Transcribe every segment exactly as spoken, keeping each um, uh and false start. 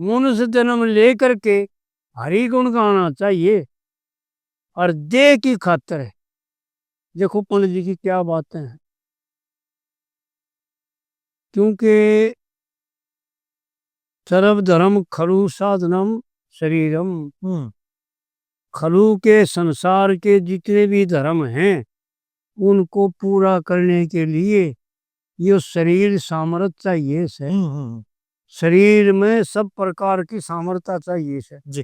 मनुष्य जन्म लेकर के हरि गुण गाना चाहिए। और देह की खातर, देखो पंडित जी की क्या बातें हैं, क्योंकि सर्वधर्म खलु साधनम शरीरम। हम्म। खलु के संसार के जितने भी धर्म हैं, उनको पूरा करने के लिए यो शरीर सामर्थ्य चाहिए से। हम्म, हम्म, हम्म। शरीर में सब प्रकार की सामर्थ्य चाहिए से। जी।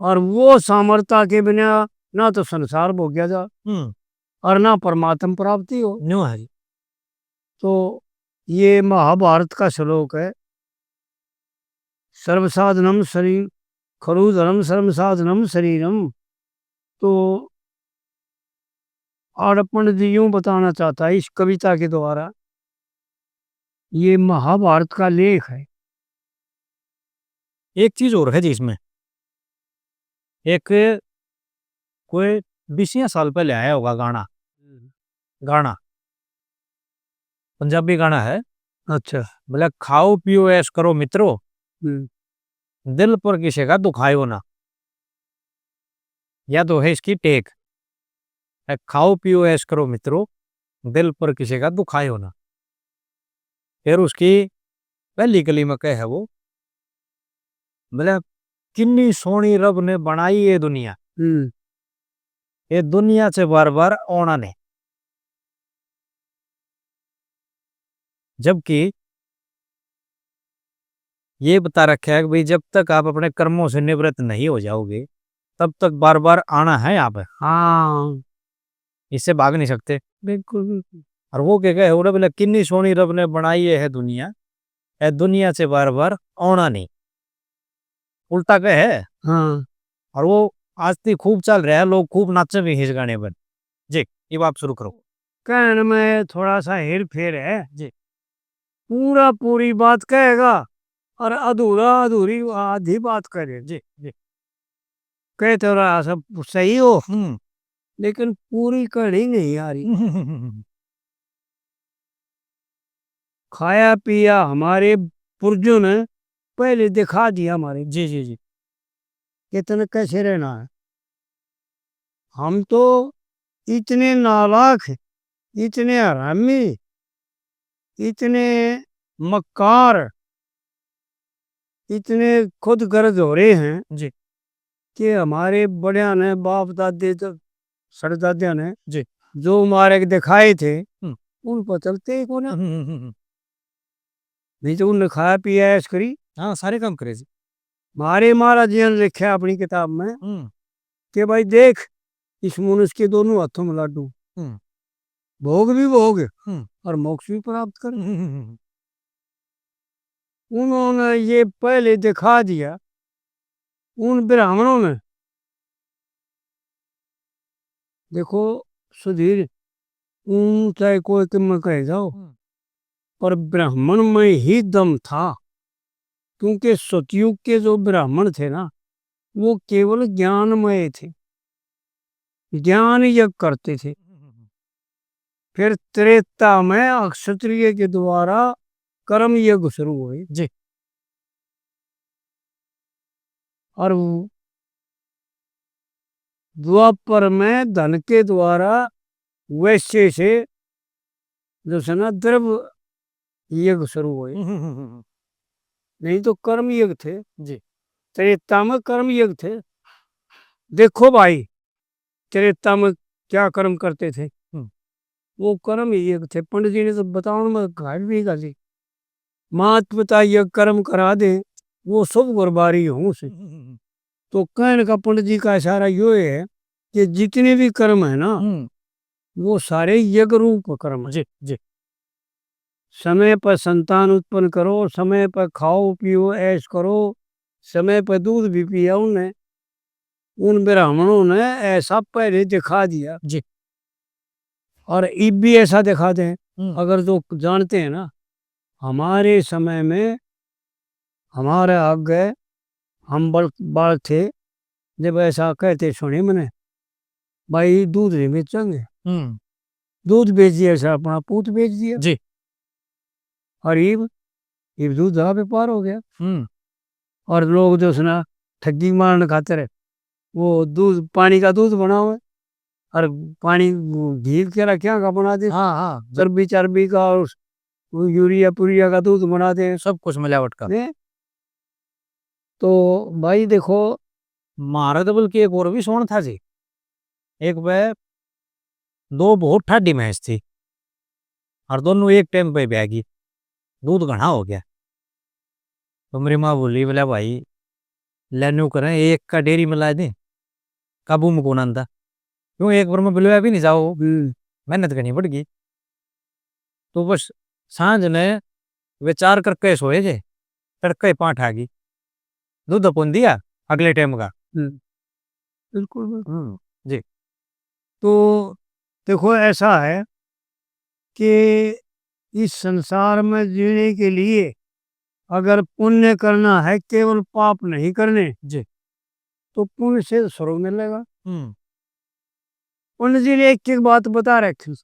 और वो सामर्थ्य के बिना ना तो संसार भोग्या जा हम्म। और ना परमात्म प्राप्ति हो। न्यू है जी। तो ये महाभारत का श्लोक है, सर्वसाधनम शरीर, खलु धर्म सर्वसाधनम शरीरम। तो आड़ पंडित जी यूं बताना चाहता है इस कविता के द्वारा, ये महाभारत का लेख है। एक चीज और है जी इसमें, एक कोई बीसियां साल पहले आया होगा गाना, हम्म। गाना, पंजाबी गाना है। अच्छा। बोले, "खाओ पियो ऐश करो मित्रो, हम्म। दिल पर किसी का दुखायो ना।" या तो है इसकी टेक, "ए, खाओ पियो ऐश करो मित्रो, दिल पर किसी का दुखायो ना।" फिर उसकी पहली कली में कहे है वो, बोले, "किन्नी सोहनी रब ने बनाई ये दुनिया, हम्म। ये दुनिया से बार बार आना नहीं।" जबकि ये बता रखा है कि भाई, जब तक आप अपने कर्मों से निवृत्त नहीं हो जाओगे, तब तक बार बार आना है आप। हाँ। इससे भाग नहीं सकते। बिल्कुल, बिल्कुल। और वो क्या कहे, "उड़े बोले, किन्नी सोहनी रब ने बनाई ये है दुनिया, ए दुनिया से बार बार आना नहीं।" उल्टा कहे। हाँ। और वो आज तक खूब चल रहा है, लोग खूब नाचे भी इस गाने पर। जी, ये बात शुरू करो। कहण में थोड़ा सा हेर फेर है। जी। पूरा पूरी बात कहेगा और अधूरा अधूरी आधी बात करे। जी, जी। कहे तो रहा सब सही हो, हम्म। लेकिन पूरी कहानी नहीं आ रही। हम्म, हम्म, हम्म, हम्म। खाया पिया हमारे पुरजों ने पहले दिखा दिया हमारे। जी, जी, जी। कि तने कैसे रहना है। हम तो इतने नालायक, इतने हरामी, इतने मक्कार, इतने खुद गर्ज हो रहे हैं जी। कि हमारे बड़िया ने, बाप दादे तो सड़दादिया ने जी। जो मार्ग दिखाए थे, हम्म। उन पर चलते ही कोना। हम्म, हम्म, हम्म, हम्म। नहीं तो उनने खाया पिया ऐश करी। हाँ, सारे काम करे जी। मारे महाराज जी ने लिखा अपनी किताब में हम्म। कि भाई देख, इस मनुष्य के दोनों हाथों में लाडू, हम्म। भोग भी भोग हम्म। और मोक्ष भी प्राप्त कर। हम्म, हम्म, हम्म। उन्होंने ये पहले दिखा दिया उन ब्राह्मणों ने। देखो सुधीर, ऊं चाहे कोई के में कह जाओ, हम्म। पर ब्राह्मण में ही दम था, क्योंकि सतयुग के जो ब्राह्मण थे ना, वो केवल ज्ञानमय थे, ज्ञान यज्ञ करते थे। हम्म, हम्म, हम्म। फिर त्रेता में क्षत्रिय के द्वारा कर्म यज्ञ शुरू हुए। जी। और वो द्वापर में धन के द्वारा वैश्य से जो है ना द्रव्य यज्ञ शुरू हुए। हम्म, हम्म, हम्म, हम्म। नहीं तो कर्म यज्ञ थे। जी। त्रेता में कर्म यज्ञ थे। देखो भाई, त्रेता में क्या कर्म करते थे? हम्म। वो कर्म ही एक थे। पंडित जी ने तो बतावन में घाट भी गाली। मात पिता ये कर्म करा दे, वो शुभ गुरबारी हों से। हम्म, हम्म, हम्म। तो कहने का पंडित जी का इशारा यो है कि जितने भी कर्म है ना, हम्म। वो सारे यज्ञ रूप कर्म है। जी, जी। समय पर संतान उत्पन्न करो, समय पर खाओ पियो, ऐश करो, समय पर दूध भी पिया उन्हें। उन ब्राह्मणों ने ऐसा पहले दिखा दिया। जी। और इब भी ऐसा दिखा दें, हम्म। अगर जो जानते हैं ना, हमारे समय में, हमारे आगे, हम बल-, बालक थे, जब ऐसा कहते सुने मैंने, "भाई, दूध नहीं बेचेंगे।" हम्म। दूध बेच दिया, ऐसा अपना पूत बेच दिया। जी। और इब, इब दूध का व्यापार हो गया। हम्म। और लोग जो है ना, ठगी मारने खातिर वो दूध, पानी का दूध बनावे और पानी, वो घी के रखिया का बना दे, हाँ, हाँ, ज- चर्बी, चर्बी का और वो यूरिया पूरिया का दूध बना दे। सब कुछ मिलावट का। हैं? तो भाई देखो, म्हारा तो बल्कि एक और भी सुन था जी। एक बार दो बहुत ठाडी भैंस थी और दोनों एक टाइम पे ब्यागी, दूध घना हो गया। तो मेरी माँ बोली, बोला, "भाई, ले न्यू करें, एक का डेयरी में ला दे, काबू में कौन आंदा, क्यों एक बार में बिलवा भी नहीं जाओ, हम्म। मेहनत करनी पड़ गई।" तो बस सांझ ने वे चार करके सोए जे, तड़के पाँठ आ गई, दूध अपन दिया अगले टाइम का। हम्म। बिल्कुल, बिल्कुल। हम्म, जी। तो देखो, ऐसा है कि इस संसार में जीने के लिए अगर पुण्य करना है, केवल पाप नहीं करने, जी। तो पुण्य से स्वर्ग मिलेगा। हम्म। पंडित जी ने एक एक बात बता रखी।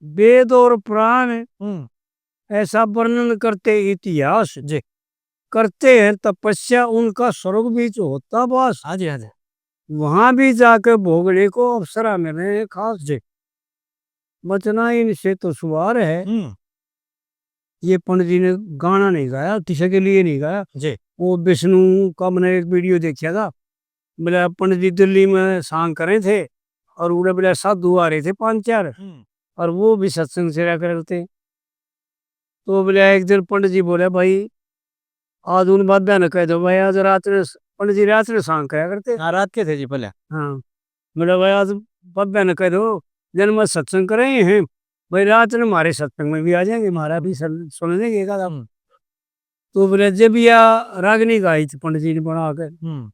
वेद और पुराण हम्म। ऐसा वर्णन करते, इतिहास जी। करते हैं तपस्या, उनका स्वर्ग बीच होता वास। हाँ जी, हाँ जी। वहां भी जाके भोगने को अवसर मिले हैं खास। जी। बचना इनसे तो सुवार है। हम्म। ये पंडित जी ने गाना नहीं गाया, किसी के लिए नहीं गाया। जी। वो विष्णु का मैंने एक वीडियो देखा था, बोला पंडित जी दिल्ली में सांग करे थे और उड़े बोला साधु आ रहे थे पांच चार, हम्म। और वो भी सत्संग से रह करते। तो बोला एक दिन पंडित जी बोले, "भाई, आज उन बाब्या ने कह दो भाई, आज रात ने स-," पंडित जी रात ने सांग करा करते। हाँ, रात के थे जी पहले। हाँ, बोला, "भाई, आज बाब्या ने कह दो, जन में सत्संग कर रहे हैं भाई, रात ने हमारे सत्संग में भी आ जाएंगे, हमारा भी सन-, सुन लेंगे एक आधा।" हम्म। तो बोले, "जब या रागनी गाई थी पंडित जी ने बना के, हम्म।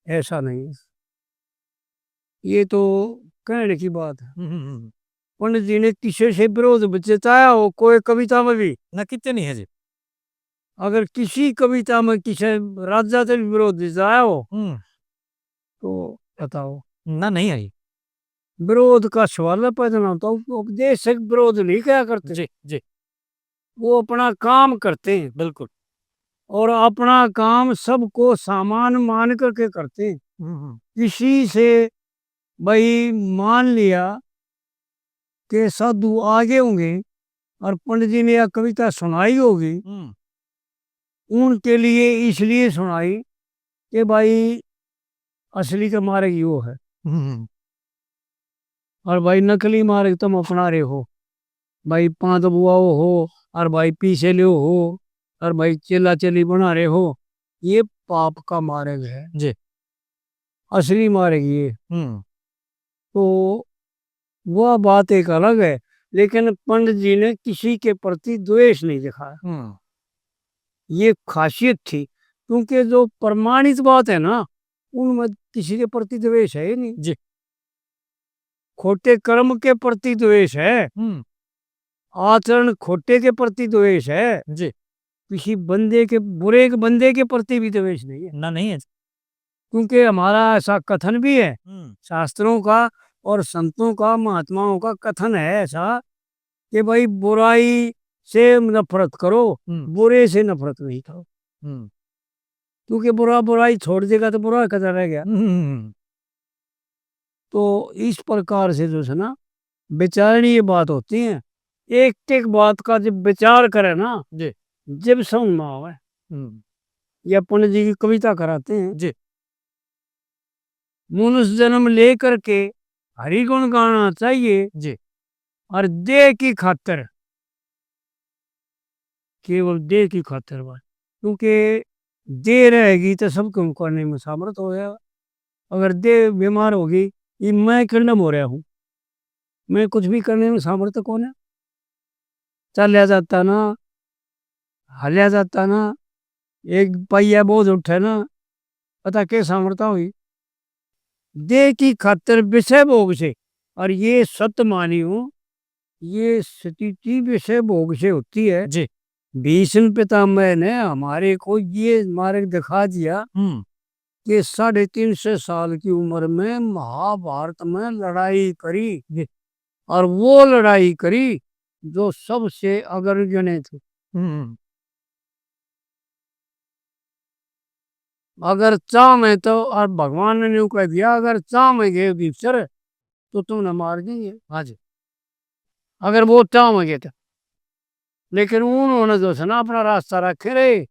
ऐसा नहीं है।" ये तो कहने की बात है। हम्म, हम्म, हम्म। पंडित जी ने किसी से विरोध जताया हो कोई कविता में भी? ना, कितने नहीं है जी। अगर किसी कविता में किसी राजा से भी विरोध जताया हो, हम्म। तो बताओ। ना, नहीं है जी। विरोध का सवाल पैदा ना होता, उप-, उपदेशक विरोध नहीं कहा करते। जी, जी। वो अपना काम करते हैं। बिल्कुल। और अपना काम सबको सामान मान करके करते हैं। हम्म, हम्म। किसी से भाई मान लिया कि साधु आगे होंगे और पंडित जी ने यह कविता सुनाई होगी, हम्म। उनके लिए इसलिए सुनाई कि भाई असली का मार्ग यो है। हम्म। और भाई नकली मार्ग तुम अपना रहे हो, भाई पांत बुआओ हो और भाई पीसे लियो हो और भाई चेला चेली बना रहे हो, ये पाप का मार्ग है। जी। असली मार्ग ये। हम्म। तो वह बात एक अलग है, लेकिन पंडित जी ने किसी के प्रति द्वेष नहीं दिखाया। हम्म। ये खासियत थी, क्योंकि जो प्रमाणित बात है ना, उनमें किसी के प्रति द्वेष है ही नहीं। जी। खोटे कर्म के प्रति द्वेष है, हम्म। आचरण खोटे के प्रति द्वेष है, जी। किसी बंदे के, बुरे एक बंदे के प्रति भी द्वेष नहीं है। ना, नहीं है। क्योंकि हमारा ऐसा कथन भी है, हम्म। शास्त्रों का और संतों का, महात्माओं का कथन है ऐसा कि भाई बुराई से नफरत करो, हम्म। बुरे से नफरत नहीं करो। हम्म। क्योंकि बुरा बुराई छोड़ देगा तो बुरा कदा रह गया। हम्म। तो इस प्रकार से जो है ना, विचारणीय बात होती है। एक एक बात का जब विचार करे ना, जी। जब समझ में आवे। हम्म। ये पंडित जी की कविता कराते हैं। जी। मनुष्य जन्म लेकर के हरि गुण गाना चाहिए। जी। और देह की खातिर, केवल देह की खातिर बस, क्योंकि देह रहेगी तो सब काम करने में सामर्थ हो जाएगा। अगर देह बीमार होगी, ये मैं किंडम हो रहा हूँ, मैं कुछ भी करने में सामर्थ कौन है? चल्या जाता ना, हल्या जाता ना, एक पहिया बोझ उठे ना, पता के सामर्था हुई। देह की खातर विषय भोग से, और ये सत मानियो, ये स्थिति विषय भोग से होती है। जी। भीष्म पितामह ने हमारे को ये मार्ग दिखा दिया हम्म। कि साढ़े तीन सौ साल की उम्र में महाभारत में लड़ाई करी, जी। और वो लड़ाई करी जो सबसे अग्रगण्य थी। हम्म। अगर चाह में तो, और भगवान ने न्यू कह दिया, अगर चाह में गए भीतर, तो तुमने मार देंगे। हाँ जी। अगर वो चाह में गए तो। लेकिन उन्होंने जो है ना, अपना रास्ता रखे रहे।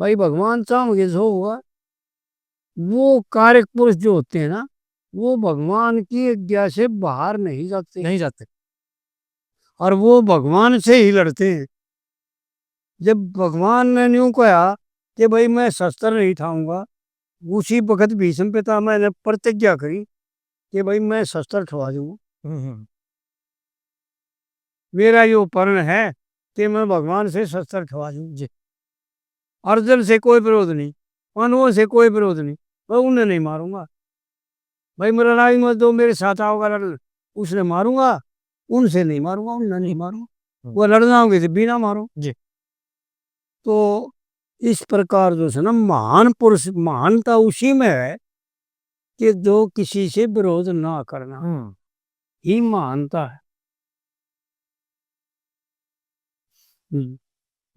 भाई, भगवान चाह में गए, जो हुआ, वो कारक पुरुष जो होते हैं ना, वो भगवान की आज्ञा से बाहर नहीं जाते। नहीं जाते। और वो भगवान से ही लड़ते हैं। जब भगवान ने न्यू कहा कि भाई, मैं शस्त्र नहीं ठाऊंगा, उसी वक्त भीष्म पितामह ने प्रतिज्ञा करी कि भाई, मैं शस्त्र ठवा दूंगा। हम्म, हम्म। मेरा यो प्रण है कि मैं भगवान से शस्त्र ठवा दूं। जी। अर्जुन से कोई विरोध नहीं, पांडवों से कोई विरोध नहीं, मैं उन्हें नहीं मारूंगा। भाई, मेरा लड़ाई में जो मेरे साथ आओगा लड़ने, उसने मारूंगा, उनसे नहीं मारूंगा, उन्हें नहीं मारूंगा। हम्म। वो लड़ना होंगे तो बिना मारो। जी। तो इस प्रकार जो है ना, महान पुरुष, महानता उसी में है कि जो किसी से विरोध ना करना, हम्म। ही महानता है। हम्म।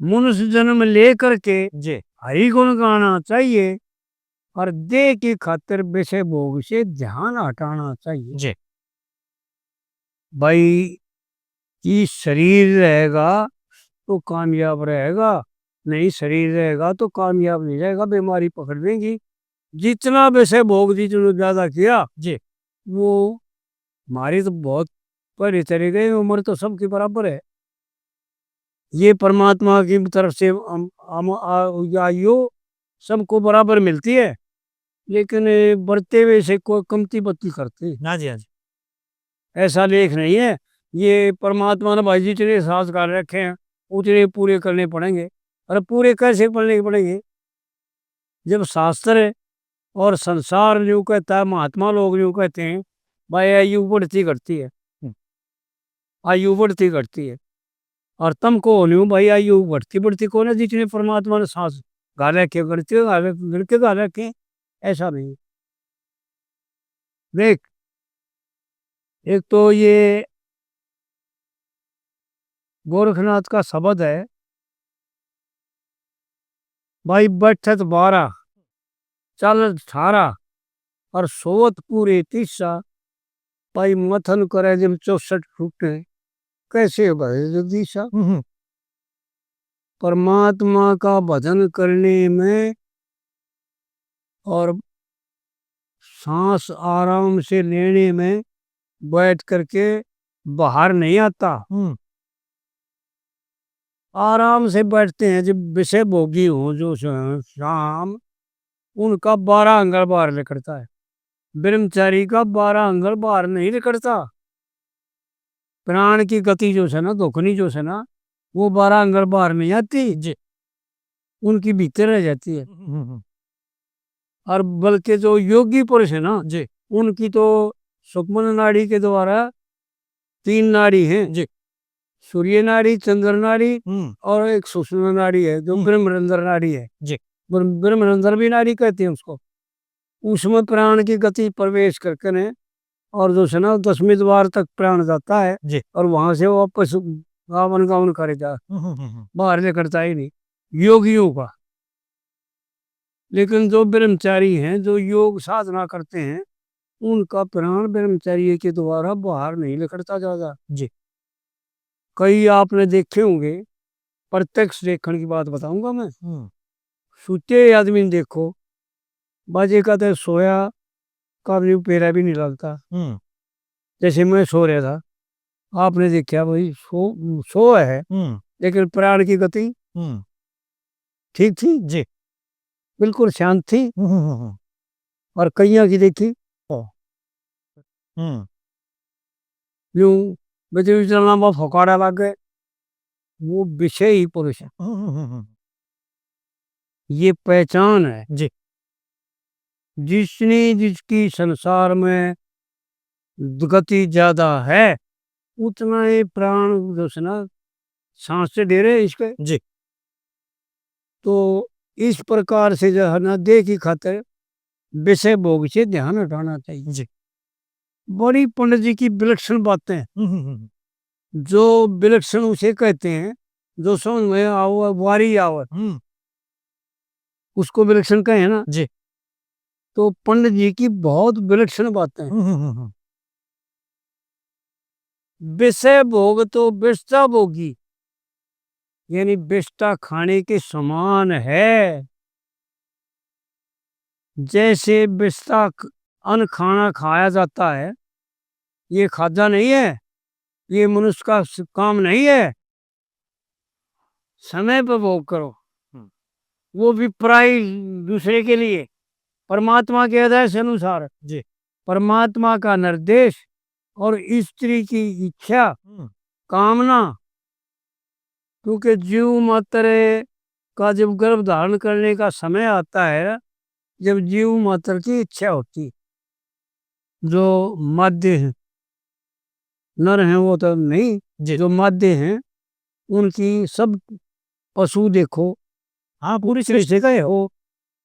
मनुष्य जन्म लेकर के जी। हरि गुण गाना चाहिए और देह की खातिर विषय भोग से ध्यान हटाना चाहिए। जी। भाई, कि शरीर रहेगा तो कामयाब रहेगा, नहीं शरीर रहेगा तो कामयाब नहीं रहेगा, बीमारी पकड़ लेंगी। जितना विषय भोग जितने ज्यादा किया जी। वो हमारी तो बहुत पहले चले गए, उम्र तो सबकी बराबर है। ये परमात्मा की तरफ से हम, हम आ, या यो सबको बराबर मिलती है, लेकिन बरते हुए से कोई कमती बत्ती करते। हाँ जी, हाँ जी। ऐसा लेख नहीं है। ये परमात्मा ने भाई जितने सांस गाल रखे हैं, उतने पूरे करने पड़ेंगे। और पूरे कैसे करने पड़ेंगे? जब शास्त्र और संसार न्यू कहता है, महात्मा लोग न्यू कहते हैं, भाई, आयु बढ़ती घटती है। हम्म। आयु बढ़ती घटती है। और तुमको न्यू भाई, आयु बढ़ती बढ़ती कौन है? जितने परमात्मा ने सांस गाल रखे, गणके गाल रखे, गणके गाल रखे, ऐसा नहीं। देख, एक तो ये गोरखनाथ का शब्द है, भाई, बैठत बारह, चालत अठारह और सोवत पूरे तीसा, भाई, मथन करे जब चौसठ फुट, कैसे भरे जगदीशा। हम्म, हम्म। परमात्मा का भजन करने में और सांस आराम से लेने में बैठ करके बाहर नहीं आता। हम्म। आराम से बैठते हैं, जब विषय भोगी हों जो श-, शाम, उनका बारह अंगल बाहर निकलता है। ब्रह्मचारी का बारह अंगल बाहर नहीं निकलता। प्राण की गति जो है ना, धुकनी जो है ना, वो बारह अंगल बाहर नहीं आती, जी। उनकी भीतर रह जाती है। हम्म, हम्म, हम्म। और बल्कि जो योगी पुरुष है ना, जी। उनकी तो सुक्ष्म नाड़ी के द्वारा तीन नाड़ी हैं। जी। सूर्य नाड़ी, चंद्र नाड़ी हम्म। और एक सूक्ष्म नाड़ी है, जो हम्म। ब्रह्मरंध्र नाड़ी है। जी। ब्रह्म-, ब्रह्मरंध्र भी नाड़ी कहते हैं उसको। उसमें प्राण की गति प्रवेश करके ने, और जो है ना, दसवें द्वार तक प्राण जाता है जी। और वहां से वापस गावन गावन करे जा, हम्म, हम्म, हम्म, हम्म। बाहर निकलता ही नहीं, योगियों का। लेकिन जो ब्रह्मचारी हैं, जो योग साधना करते हैं, उनका प्राण ब्रह्मचारी के द्वारा बाहर नहीं निकलता ज्यादा। जी। कई आपने देखे होंगे, प्रत्यक्ष देखने की बात बताऊंगा मैं। हम्म। सूते आदमी ने देखो, बाजे का तो सोया का भी पैरा भी नहीं लगता। हम्म। जैसे मैं सो रहा था, आपने देखा भाई, सो, सो है, हम्म। लेकिन प्राण की गति हम्म। ठीक थी, जी। बिल्कुल शांत थी। हम्म, हम्म, हम्म। और कईयां की देखी, ओ। हम्म। यूं बिजली चलना में फोकाड़ा लग गए, वो विषय ही पुरुष है। हम्म, हम्म, हम्म, हम्म। ये पहचान है। जी। जिसने, जिसकी संसार में गति ज्यादा है, उतना ही प्राण जो है ना, सांस से डेरे इसके। जी। तो इस प्रकार से जो है ना, देह की खातिर विषय भोग से ध्यान हटाना चाहिए। जी। बड़ी पंडित जी की विलक्षण बातें, हम्म, हम्म, हम्म। जो विलक्षण उसे कहते हैं, जो समझ में आवे, वारी आवे। हम्म। उसको विलक्षण कहे ना। जी। तो पंडित जी की बहुत विलक्षण बातें हैं। हम्म, हम्म, हम्म, हम्म। विषय भोग तो विषता भोगी, यानी विषता खाने के समान है। जैसे विषता ख-, अन्न खाना खाया जाता है, ये खादा नहीं है, ये मनुष्य का स-, काम नहीं है। समय पर भोग करो, हम्म। वो भी पराई, दूसरे के लिए, परमात्मा के आदेश अनुसार। जी। परमात्मा का निर्देश और स्त्री की इच्छा, हम्म। कामना, क्योंकि जीव मात्र का जब गर्भ धारण करने का समय आता है, जब जीव मात्र की इच्छा होती, जो माध्य हैं, नर हैं वो तो नहीं, जी। जो माध्य हैं, उनकी सब पशु देखो, हाँ, पूरी सृष्टि का हो,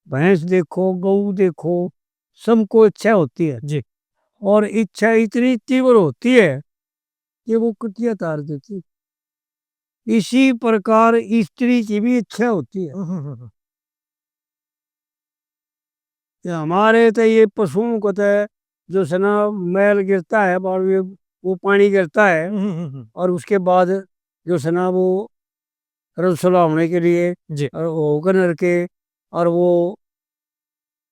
भैंस देखो, गऊ देखो, सबको इच्छा होती है। जी। और इच्छा इतनी तीव्र होती है कि वो कुटिया तार देती। इसी प्रकार स्त्री की भी इच्छा होती है। हम्म, हम्म, हम्म। कि हमारे तो ये पशुओं को तो जो है ना, मैल गिरता है और ये, वो पानी गिरता है, हम्म, हम्म, हम्म। और उसके बाद जो है ना, वो रसोला होने के लिए जी। और होकर नर के, और वो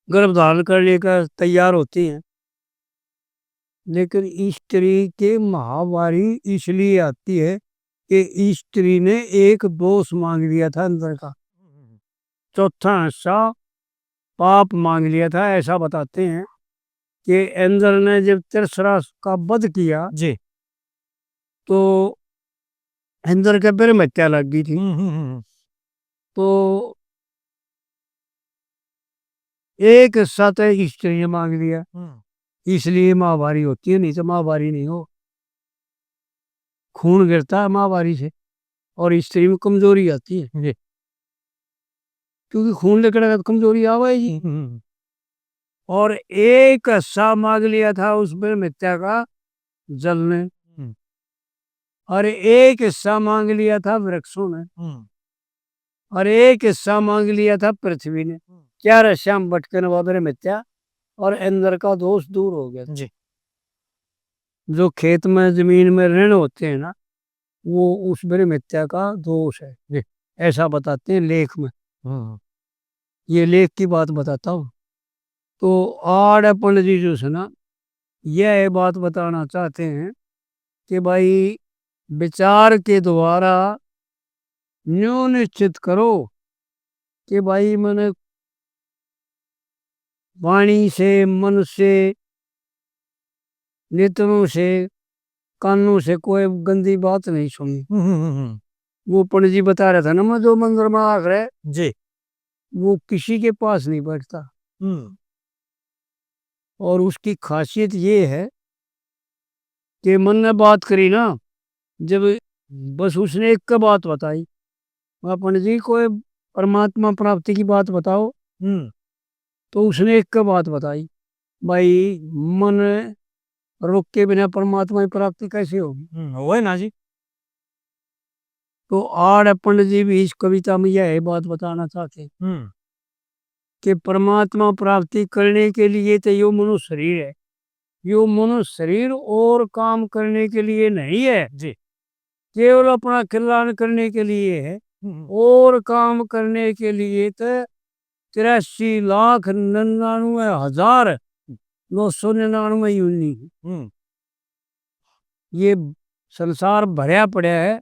गर्भ धारण करने का तैयार होती हैं। लेकिन स्त्री के माहवारी इसलिए आती है कि स्त्री ने एक दोष मांग लिया था अंदर का, चौथा हिस्सा पाप मांग लिया था। ऐसा बताते हैं कि इंद्र ने जब तिरसरा का वध किया, जी। तो इंद्र के फिर हत्या लग गई थी। हम्म, हम्म, हम्म। तो एक हिस्सा तो स्त्री ने मांग लिया, हम्म। इसलिए माहवारी होती है, नहीं तो माहवारी नहीं हो। खून गिरता है माहवारी से और स्त्री में कमजोरी आती है। जी। क्योंकि खून निकलेगा तो कमजोरी आवेगी। हम्म। और एक हिस्सा मांग लिया था उस ब्रह्म हत्या का जल ने, हम्म। और एक हिस्सा मांग लिया था वृक्षों ने, हम्म। और एक हिस्सा मांग लिया था पृथ्वी ने। हम्म। चार हिस्सा में बंट के नवा ब्रह्म हत्या और इंद्र का दोष दूर हो गया। जी। जो खेत में, जमीन में ऋण होते हैं ना, वो उस ब्रह्म हत्या का दोष है। जी। ऐसा बताते हैं लेख में। हम्म। ये लेख की बात बताता हूँ। तो आड़ पंडित जी जो है ना, यह बात बताना चाहते हैं कि भाई, विचार के द्वारा न्यू निश्चित करो कि भाई, मैंने वाणी से, मन से, नेत्रों से, कानों से कोई गंदी बात नहीं सुनी। हम्म, हम्म, हम्म। वो पंडित जी बता रहा था ना, मैं जो मंदिर में आकर है, जी। वो किसी के पास नहीं बैठता। हम्म। और उसकी खासियत ये है कि मन ने बात करी ना, जब बस उसने एक का बात बताई, "पंडित जी, कोई परमात्मा प्राप्ति की बात बताओ।" हम्म। तो उसने एक का बात बताई, "भाई, मन रोक के बिना परमात्मा की प्राप्ति कैसे होगी?" हम्म, वही ना जी। तो आड़ पंडित जी भी इस कविता में यह बात बताना चाहते हैं हम्म। कि परमात्मा प्राप्ति करने के लिए तो यो मनुष्य शरीर है, यो मनुष्य शरीर और काम करने के लिए नहीं है, जी। केवल अपना कल्याण करने के लिए है। हम्म। और काम करने के लिए तो तिरासी लाख निन्यानवे हजार नौ सौ निन्यानवे योनि। हम्म। ये संसार भरया पड़ा है,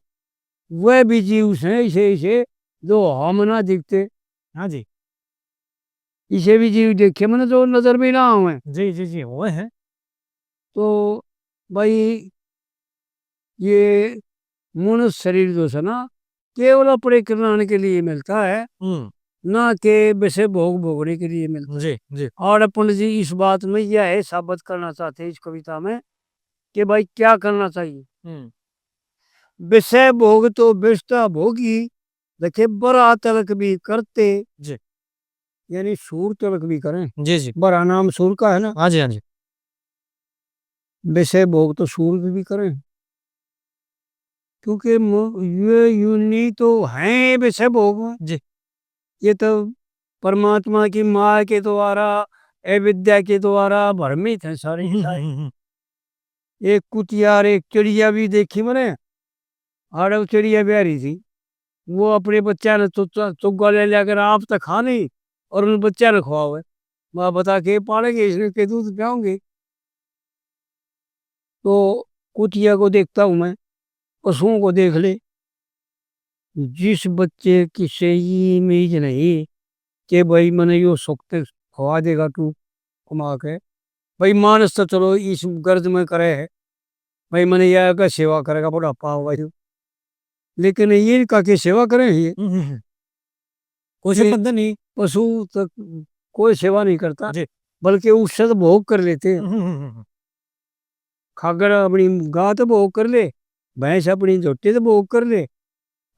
वह भी जीव से इसे, इसे जो हम ना दिखते। हाँ जी। इसे भी जीव देखे, मैंने जो नजर में ना आवे। जी, जी, जी, वो है। तो भाई, ये मनुष्य शरीर जो है ना, केवल अपने कल्याण के लिए मिलता है, हम्म। ना के विषय भोग भोगने के लिए मिलता है। जी, जी। और पंडित जी इस बात में यह है साबित करना चाहते हैं इस कविता में कि भाई, क्या करना चाहिए। हम्म। विषय भोग तो विषता भोगी, देखे बरा तलक भी करते। जी। यानी सूर तलक भी करें। जी, जी। बरा नाम सूर का है ना। हाँ जी, हाँ जी। विषय भोग तो सूर भी, भी करें, क्योंकि मु-, ये योनि तो हैं विषय भोग में। जी। ये तो परमात्मा की माया के द्वारा, अविद्या के द्वारा भ्रमित हैं सारे के सारे। हम्म, हम्म, हम्म। एक कुतिया और एक चिड़िया भी देखी मैंने, आड़े वो चिड़िया ब्याह रही थी, वो अपने बच्चा ने चुच्चा-, चुग्गा ले लिया कर आप तो खा नहीं और उन बच्चा ने खवावे। माँ बता के पालेंगे, इसने के दूध पियाओगे। तो कुतिया को देखता हूँ मैं, पशुओं को देख ले, जिस बच्चे की से ये इमेज नहीं कि भाई मैंने यो सुख ते खवा देगा तू कमा के, भाई मानस तो चलो इस गर्ज में करे है, भाई मैंने यह का सेवा करेगा बुढ़ापा होगा जो, लेकिन ये का के सेवा करें ये? हम्म, हम्म, हम्म। कोई ये सेवा तो नहीं। पशु तक कोई सेवा नहीं करता, जी। बल्कि उससे तो भोग कर लेते हैं। हम्म, हम्म, हम्म, हम्म। खागर अपनी गाय तो भोग कर ले, भैंस अपनी झोटी तो भोग कर ले,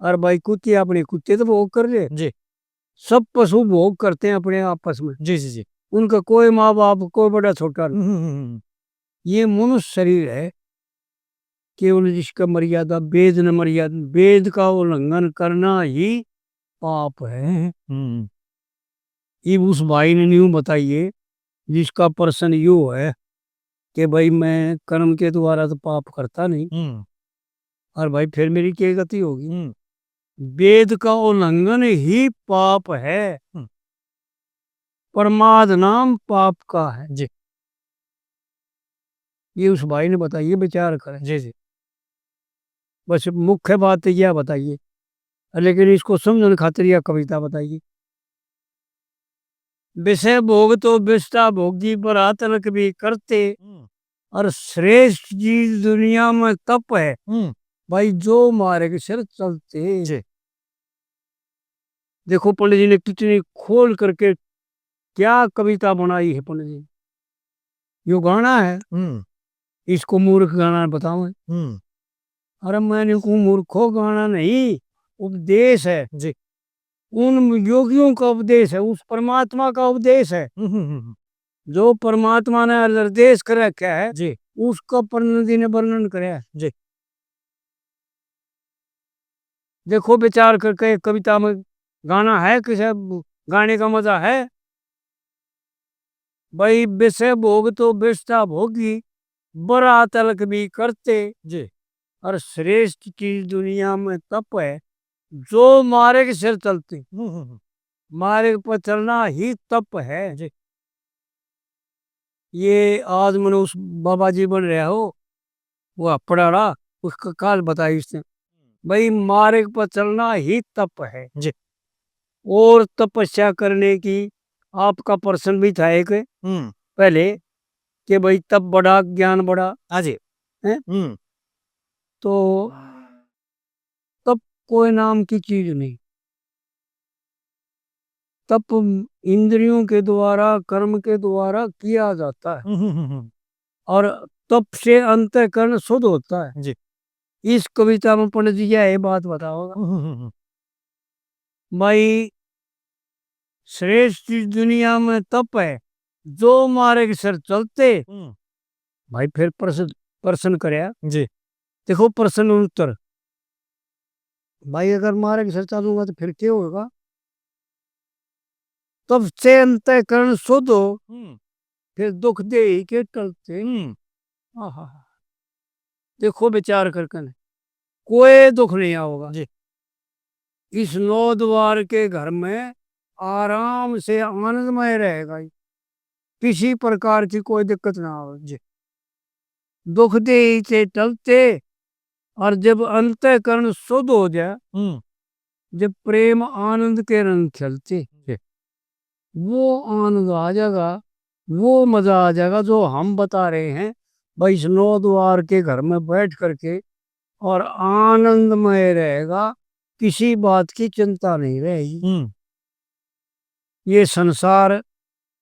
और भाई कुत्ते अपने कुत्ते तो भोग कर ले। जी। सब पशु भोग करते हैं अपने आपस में। जी, जी, जी। उनका कोई माँ बाप, कोई बड़ा छोटा नहीं। हम्म, हम्म, हम्म। ये मनुष्य शरीर है, केवल जिसका मर्यादा, वेद न मर्यादा, वेद का उल्लंघन करना ही पाप है। हम्म। इब उस भाई ने न्यू बताइए, जिसका प्रश्न यो है कि भाई मैं कर्म के द्वारा तो पाप करता नहीं, हम्म। और भाई फिर मेरी क्या गति होगी? हम्म। वेद का उल्लंघन ही पाप है। हम्म। प्रमाद नाम पाप का है। जी। ये उस भाई ने बताइए, विचार करें। जी, जी। बस मुख्य बात तो यह बताइए, लेकिन इसको समझने खातिर यह कविता बताइए। विषय भोग तो विषता भोगी, बरात लक भी करते। हम्म। और श्रेष्ठ चीज दुनिया में तप है। हम्म। भाई जो मार्ग सिर चलते। जी। देखो पंडित जी ने कितनी खोल करके क्या कविता बनाई है पंडित जी। यो गाना है, हम्म। इसको मूर्ख गाना बताओ। हम्म। अरे मैं नहीं कहूँ मूर्खो, गाना नहीं, उपदेश है। जी। उन योगियों का उपदेश है, उस परमात्मा का उपदेश है। हम्म, हम्म, हम्म। जो परमात्मा ने निर्देश कर रखा है, जी। उसका पंडित जी ने वर्णन कराया है। जी। देखो विचार करके, कविता में गाना है, किसे गाने का मजा है? भाई विषय भोग तो विषता भोगी, बरात लक भी करते। जी। और श्रेष्ठ चीज दुनिया में तप है, जो मार्ग सिर चलते। हम्म, हम्म, हम्म। मार्ग पर चलना ही तप है। जी। ये आज मने उस बाबा जी बन रहा हो, वो हपड़ा रहा, उसका काल बताई उसने। भाई मार्ग पर चलना ही तप है। जी। और तपस्या करने की, आपका प्रश्न भी था एक हम्म। पहले कि भाई तप बड़ा, ज्ञान बड़ा। हाँ जी। हैं? हम्म। तो तप कोई नाम की चीज नहीं। तप इंद्रियों के द्वारा, कर्म के द्वारा किया जाता है। हम्म, हम्म, हम्म, हम्म। और तप से अंतःकरण शुद्ध होता है। जी। इस कविता में पंडित जी यह बात बताओगा। हम्म, हम्म, हम्म। भाई, श्रेष्ठ चीज दुनिया में तप है, जो मार्ग सिर चलते। हम्म। भाई, फिर प्रश्न, प्रश्न करया। जी। देखो, प्रश्न उत्तर। भाई, अगर मार्ग सिर चलूंगा तो फिर क्या होगा? तब से अंतःकरण शुद्ध हो, हम्म। फिर दुख दे ही के टलते। हम्म। आहा। देखो, विचार करके न, कोई दुख नहीं आओगा। जी। इस नौ द्वार के घर में आराम से आनंदमय रहेगा, किसी प्रकार की कोई दिक्कत ना आवे। जी। दुख दे ही के टलते, और जब अंतःकरण शुद्ध हो जाए, हम्म। जब प्रेम आनंद के रंग खिलते, जी। वो आनंद आ जाएगा, वो मजा आ जाएगा जो हम बता रहे हैं। भाई, इस नौ द्वार के घर में बैठ करके और आनंदमय रहेगा, किसी बात की चिंता नहीं रहेगी। हम्म। ये संसार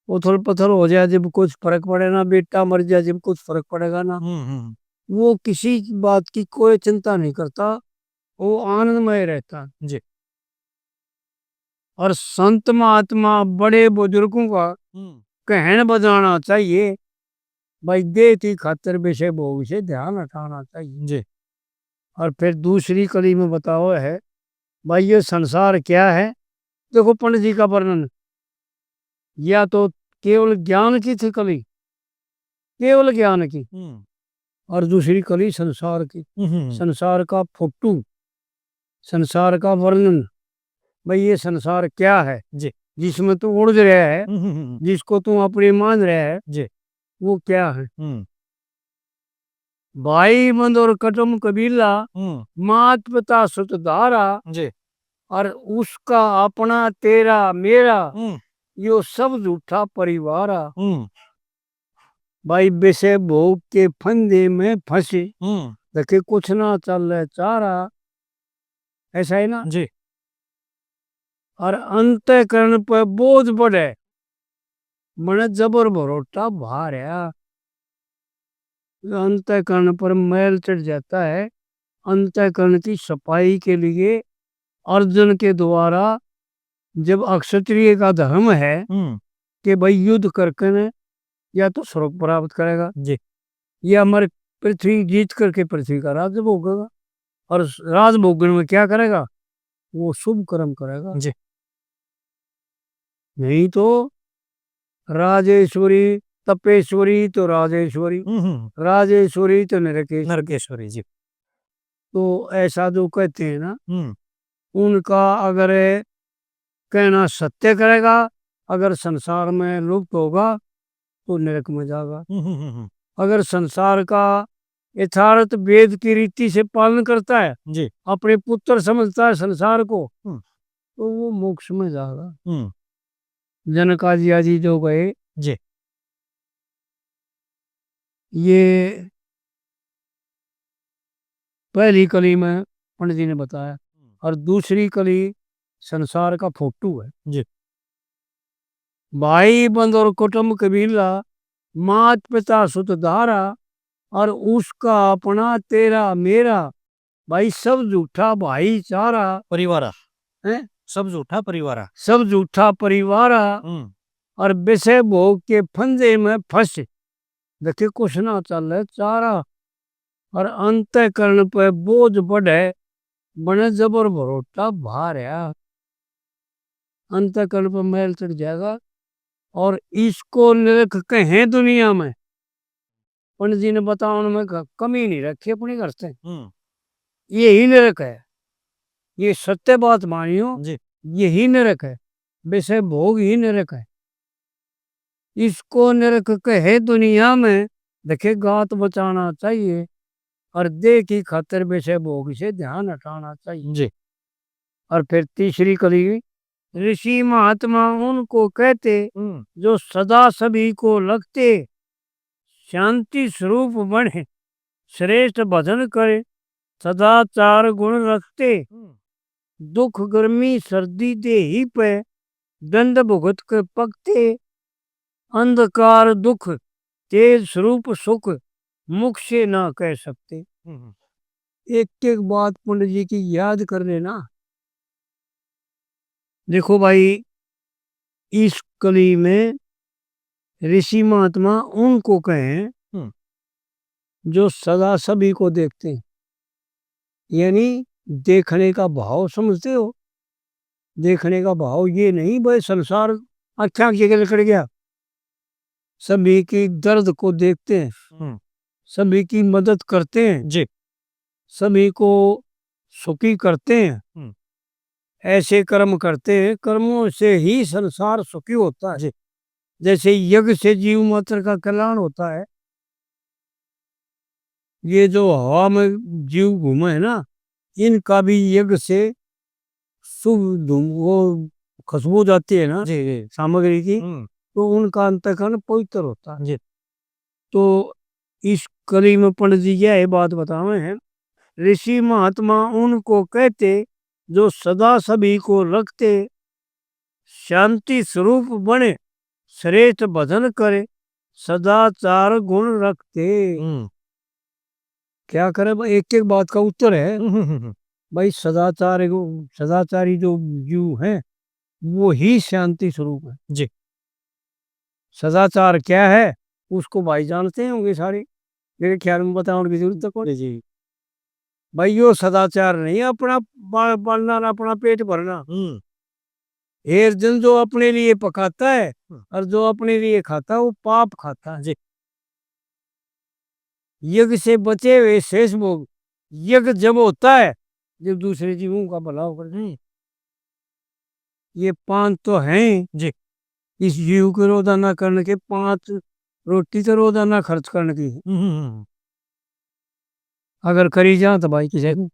उथल पुथल हो जाए जब कुछ फर्क पड़े ना, बेटा मर जाए जब कुछ फर्क पड़ेगा ना, हम्म, हम्म। वो किसी बात की कोई चिंता नहीं करता, वो आनंदमय रहता। जी। और संत महात्मा बड़े बुजुर्गों का हम्म। कहन बजाना चाहिए, भाई, देह की खातिर विषय भोग से ध्यान हटाना चाहिए। जी। और फिर दूसरी कली में बताओ है, भाई, ये संसार क्या है? देखो, पंडित जी का वर्णन, या तो केवल ज्ञान की थी कली, केवल ज्ञान की, हम्म। और दूसरी कली संसार की। हम्म, हम्म, हम्म। संसार का फोटू, संसार का वर्णन, भाई, ये संसार क्या है, जी। जिसमें तू उलझ रहा है, हम्म, हम्म, हम्म। जिसको तू अपनी मान रहा है, जी। वो क्या है? हम्म। भाई बंद और कुटुम कबीला, हम्म। मात पिता सुत धारा, जी। और उसका अपना तेरा मेरा, हम्म। यो सब झूठा परिवार आ। हम्म। भाई विषय भोग के फंदे में फंसे, हम्म। देखे कुछ ना चल चारा, ऐसा है ना? जी। और अंतःकरण पे बोझ बढ़े, बने जबर भरोटा भार है। अंतःकरण पर मैल चढ़ जाता है। अंतःकरण की सफाई के लिए अर्जुन के द्वारा, जब अक्षत्रिय का धर्म है हम्म। कि भाई युद्ध करके न या तो स्वर्ग प्राप्त करेगा, जी। या मर पृथ्वी जीत करके पृथ्वी का राज भोगेगा, और राज भोगने में क्या करेगा? वो शुभ कर्म करेगा। जी। नहीं तो राजेश्वरी, तपेश्वरी तो राजेश्वरी, हम्म, हम्म। राजेश्वरी तो नरकेश्वरी। नरकेश्वरी, जी। तो ऐसा जो कहते हैं ना, हम्म। उनका अगर कहना सत्य करेगा, अगर संसार में लुप्त होगा, तो नरक में जाएगा। हम्म, हम्म, हम्म, हम्म। अगर संसार का यथार्थ वेद की रीति से पालन करता है, जी। अपने पुत्र समझता है संसार को, हम्म। तो वो मोक्ष में जाएगा। हम्म। जनक आदि आदि जो गए, जी। ये पहली कली में पंडित जी ने बताया, हम्म। और दूसरी कली संसार का फोटू है। जी। भाई बंद और कुटुंब कबीला, मात पिता सुत धारा, और उसका अपना तेरा मेरा, भाई सब झूठा भाईचारा। परिवारा। हैं? सब झूठा परिवारा। सब झूठा परिवारा। हम्म। और विषय भोग के फंदे में फंस, देखे कुछ ना चले चारा। और अंतःकरण पे बोझ बढ़े, बने जबर भरोटा भार है। अंतःकरण पे मैल चढ़ जाएगा। और इसको नरक कहें दुनिया में, पंडित जी ने बतावन में क-, कमी नहीं रखी अपने घर से। हम्म। यही नरक है, ये सत्य बात मानियो, जी। यही नरक है, विषय भोग ही नरक है। इसको नरक कहे दुनिया में, देखे गात बचाना चाहिए, और देह की खातिर विषय भोग से ध्यान हटाना चाहिए। जी। और फिर तीसरी कली, ऋषि महात्मा उनको कहते, हम्म। जो सदा सभी को लगते, शांति स्वरूप बने, श्रेष्ठ भजन करे, सदाचार गुण रखते, हम्म। दुख गर्मी सर्दी देही पे, दंड भुगत के पकते, अंधकार दुख, तेज स्वरूप सुख, मुख से ना कह सकते। हम्म, हम्म। एक एक बात पंडित जी की याद कर लेना। देखो भाई, इस कली में ऋषि महात्मा उनको कहें, हम्म। जो सदा सभी को देखते हैं, यानी देखने का भाव समझते हो। देखने का भाव ये नहीं भाई संसार आख्या की जगह निकल गया, सभी की दर्द को देखते हैं, हम्म। सभी की मदद करते हैं, जी। सभी को सुखी करते हैं। हम्म। ऐसे कर्म करते हैं, कर्मों से ही संसार सुखी होता है। जी। जैसे यज्ञ से जीव मात्र का कल्याण होता है, ये जो हवा में जीव घूमे है ना, इनका भी यज्ञ से शुभ धुम-, वो खुशबू जाती है ना जी, जी। सामग्री की, हम्म। तो उनका अंतःकरण पवित्र होता है। जी। तो इस कली में पंडित जी यह बात बतावे हैं, ऋषि महात्मा उनको कहते, जो सदा सभी को रखते, शांति स्वरूप बने, श्रेष्ठ भजन करे, सदाचार गुण रखते। हम्म। क्या करे भाई, एक एक बात का उत्तर है। हम्म, हम्म, हम्म। भाई सदाचार को, सदाचारी जो जीव है, वो ही शांति स्वरूप है। जी। सदाचार क्या है, उसको भाई जानते होंगे सारे, मेरे ख्याल में बताने की जरूरत तो कोनी। जी। भाई यो सदाचार नहीं है अपना पा-, पालना ना अपना पेट भरना। हम्म। हेर जन जो अपने लिए पकाता है हम्म। और जो अपने लिए खाता है, वो पाप खाता है। जी। यज्ञ से बचे हुए शेष भोग, यज्ञ जब होता है, जब दूसरे जीवों का भला होकर। हम्म। ये पांच तो हैं। जी। इस जीव के रोजाना करने के पांच रोटी तो रोजाना खर्च करने की। हम्म, हम्म, हम्म। अगर करी जा तो भाई किसी को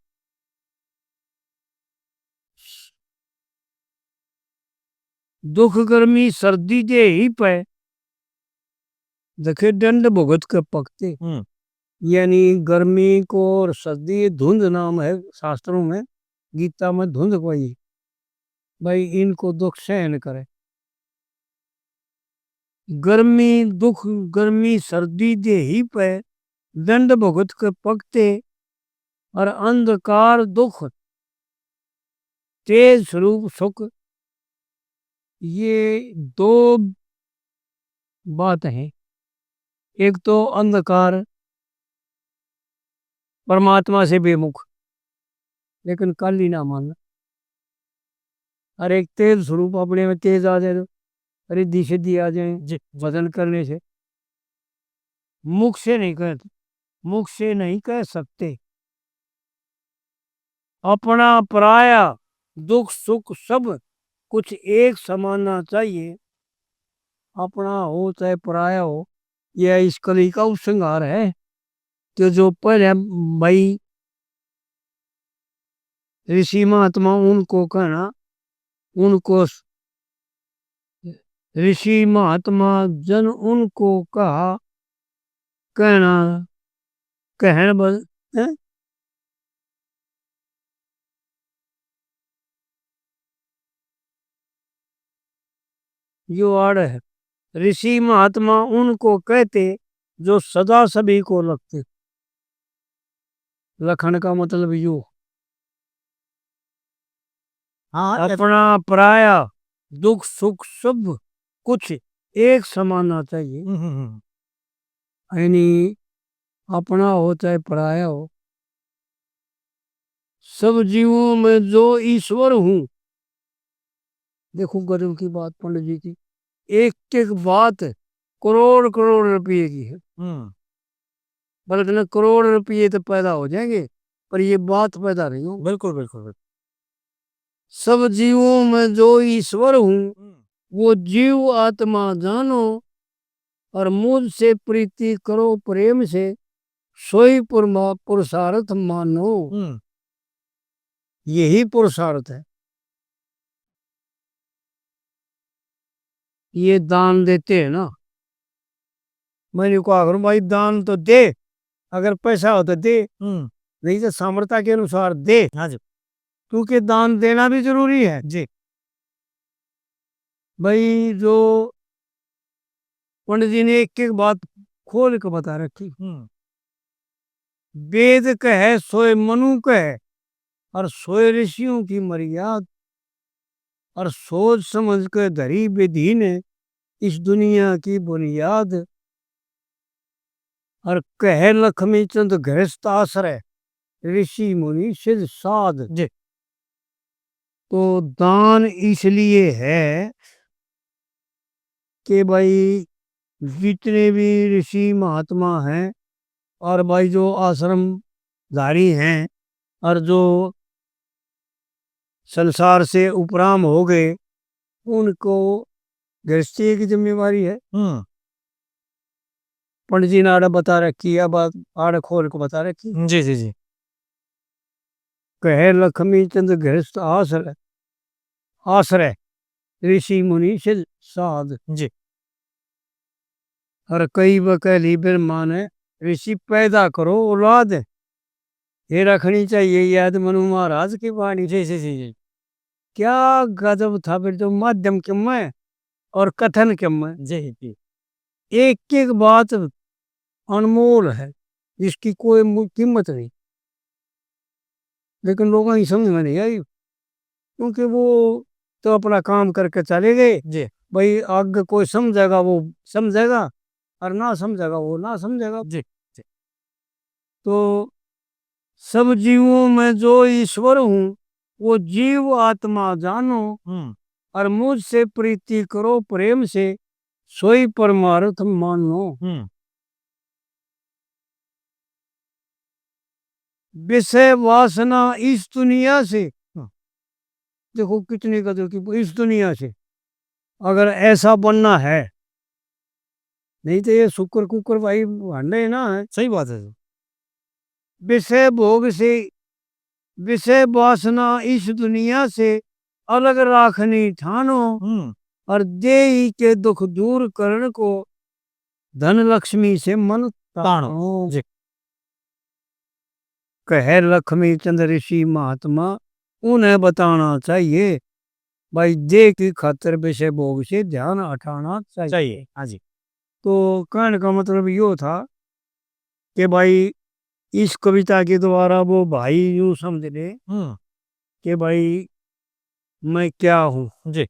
दुख गर्मी सर्दी दे ही पे, देखे डंड भुगत के पकते। हम्म। यानी गर्मी को और सर्दी, धुंध नाम है शास्त्रों में, गीता में धुंध कोई, भाई इनको दुख सहन करे। गर्मी दुख, गर्मी सर्दी दे ही पे, दंड भुगत के पकते, और अंधकार दुख, तेज स्वरूप सुख, ये दो बात है। एक तो अंधकार, परमात्मा से बेमुख, लेकिन काली ना मानना। और एक तेज स्वरूप अपने में तेज आ जाए, रिद्धि सिद्धि आ जाए, जी। भजन करने से। मुख से नहीं कह, मुख से नहीं कह सकते। अपना पराया दुख सुख सब कुछ एक समाना चाहिए। अपना हो चाहे पराया हो, यह इस कली का उपसंहार है। तो जो पहले भाई ऋषि महात्मा उनको कहना, उनको स-, ऋषि महात्मा जन उनको कहा, कहना, कहन बल, हैं? यो आड़ है। ऋषि महात्मा उनको कहते, जो सदा सभी को लखते। लखन का मतलब यो। हाँ, अपना पराया दुख सुख सब कुछ एक समाना चाहिए। हम्म, हम्म, हम्म। यानी अपना हो चाहे पराया हो, सब जीवों में जो ईश्वर हूँ। देखो गजब की बात पंडित जी की, एक एक बात करोड़ करोड़ रुपये की है। हम्म। बल्कि ना करोड़ रुपये तो पैदा हो जाएंगे, पर ये बात पैदा नहीं हो। बिल्कुल, बिल्कुल, बिल्कुल। सब जीवों में जो ईश्वर हूँ, हम्म। वो जीव आत्मा जानो, और मुझसे प्रीति करो प्रेम से, सोई पुरमा-, पुरुषार्थ मानो। हम्म। यही पुरुषार्थ है। ये दान देते हैं ना, मैं इनको करूँ, भाई, दान तो दे, अगर पैसा हो तो दे, हम्म। नहीं तो सामर्थ्य के अनुसार दे। हाँ जी। क्योंकि दान देना भी जरूरी है। जी। भाई, जो पंडित जी ने एक एक बात खोल के बता रखी। हम्म। वेद कहे सोए मनु कहे, और सोए ऋषियों की मर्याद, और सोच समझ के धरी विधि ने इस दुनिया की बुनियाद। और कहे लक्ष्मी चंद गृहस्थ आश्रय, ऋषि मुनि सिद्ध साध। जी। तो दान इसलिए है कि भाई, जितने भी ऋषि महात्मा हैं और भाई जो आश्रम धारी हैं और जो संसार से उपराम हो गए, उनको गृहस्थी की जिम्मेवारी है। हम्म। पंडित जी ने आड़े बता रखी है, बात आड़े खोल के बता रखी। जी, जी, जी। कहे लक्ष्मी चंद गृहस्थ आश्रय, आश्रय ऋषि मुनि सिद्ध साध। जी। और कई बकैली ब्रह्मा ने, ऋषि पैदा करो औलाद, ये रखनी चाहिए याद मनु महाराज की वाणी। जी, जी, जी, जी। क्या गजब था फिर जो माध्यम के में और कथन के में। जी, जी। एक एक बात अनमोल है, जिसकी कोई मु-, कीमत नहीं, लेकिन लोगों की समझ में नहीं आई, क्योंकि वो तो अपना काम करके चले गए। जी। भाई, आगे कोई समझेगा, वो समझेगा, और ना समझेगा, वो ना समझेगा। जी, जी। तो सब जीवों में जो ईश्वर हूँ, वो जीव आत्मा जानो, हम्म। और मुझसे प्रीति करो प्रेम से, सोई परमार्थ मानो। हम्म। विषय वासना इस दुनिया से, हाँ। देखो कितनी कदर की, इस दुनिया से अगर ऐसा बनना है, नहीं तो ये शुक्र कुकर भाई भांडे ना है। सही बात है सर। विषय भोग से, विषय वासना इस दुनिया से अलग राखनी ठानो, हम्म। और देही के दुख दूर करण को धन लक्ष्मी से मन ताणो। ताणो। जी। कहे लक्ष्मी चंद ऋषि महात्मा, उन्हें बताना चाहिए भाई, देह की खातर विषय भोग से ध्यान हटाना चाहिए। चाहिए, हाँ जी। तो कहने का मतलब यो था कि भाई, इस कविता के द्वारा वो भाई यूं समझ ले हम्म। कि भाई, मैं क्या हूँ। जी।